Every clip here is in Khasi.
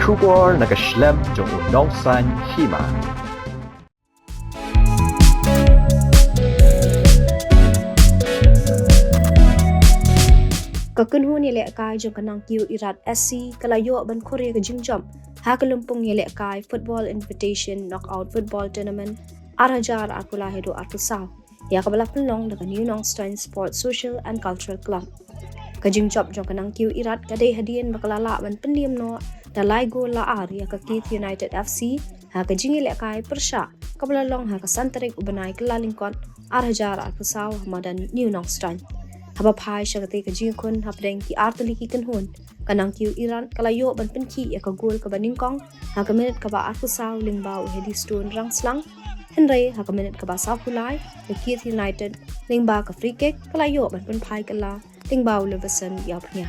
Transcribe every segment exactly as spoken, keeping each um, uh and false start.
Khubor na ka shlem jong u nongsan hima. Ka kynhun ïalehkai jong ka Nangkiew Irat S C ka la ïoh ban khur ïa ka jingjop ha ka lympung ïalehkai Football Invitation Knockout Football Tournament ar hajar arphew lai haduh arphew saw, ïa kaba la pynlong da ka New Nongstoin Sports Social and Cultural Club. Ka jingjop jong ka Nangkiew Irat ka dei hadien ba ka la lah ban pynliem noh da lai gol la ar ïa ka Keith United F C ha ka jingïalehkai pyrshah kaba la long ha ka san tarik u bnai Kyllalyngkot ar hajar arphew saw ha madan New Nongstoin. Haba phai sha katei ka jingïakhun hapdeng ki artylli ki kynhun, ka Nangkiew Irat ka la ïoh ban pynkhih ïa ka gol kaba nyngkong ha ka minit kaba arphew saw lyngba u Hedi Stone Rangslang, hynrei ha ka minit kaba sawphew lai ka Keith United lyngba ka free kick ka la ïoh ban pynphai kylla lyngba u Leveson Ïawphnia.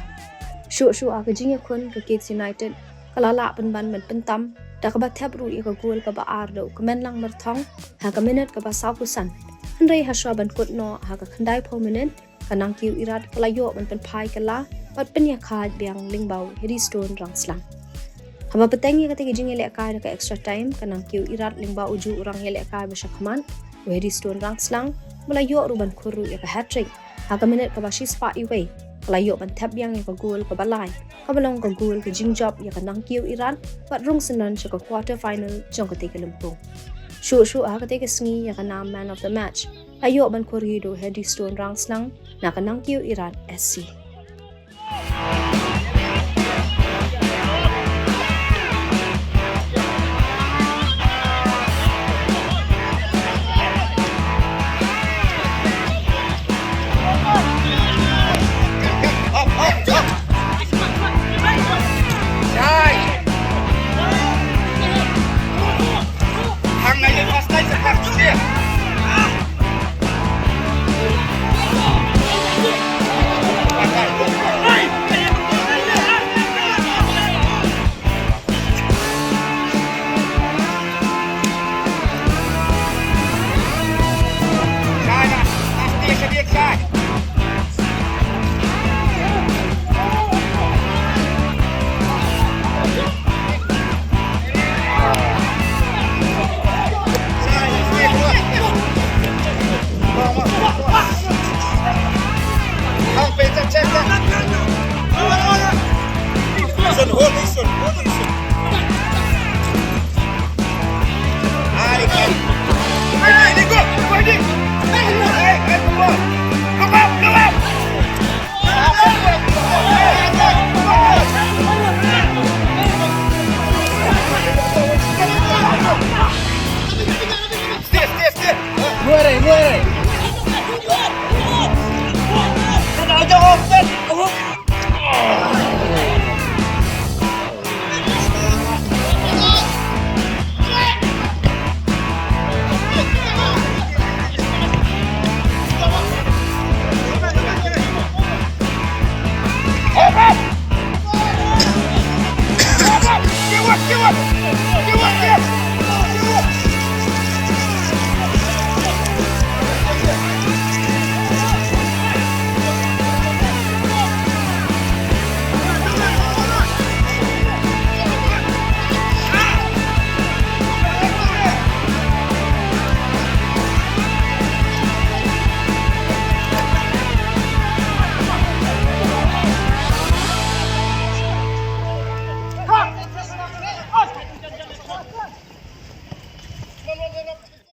Shuh shuh ha ka jingïakhun ka Keith United ka la lah pynban ban pyntam da kaba thep ruh ïa ka gol kaba ar da u Kmenlang Myrthong ha ka minit kaba sawphew san. Hynrei hashwa ban kut noh ha ka khyndaiphew minit, ka Nangkiew Irat ka la ïoh ban pynphai kylla bad pynïakhaid biang lyngba u Hedi Stone Rangslang. Haba bteng ïa katei ka jingïalehkai da ka extra time, ka Nangkiew Irat lyngba u juh u rangïalehkai ba shakhmat, u Hedi Stone Rangslang, ba la ïoh ruh ban khur ruh ïa ka hat-trick ha ka minit kaba shispah iwei, ka la ïoh ban thep biang ïa ka gol kaba lai kaba long ka gol ka jingjop ïa ka Nangkiew Irat bad rung syndon sha ka quarter final jong katei ka lympung. Shuh shuh ha katei ka sngi ïa ka nam man of the match la ïoh ban khur hi da u Hedi Stone Rangslang na ka Nangkiew Irat S C.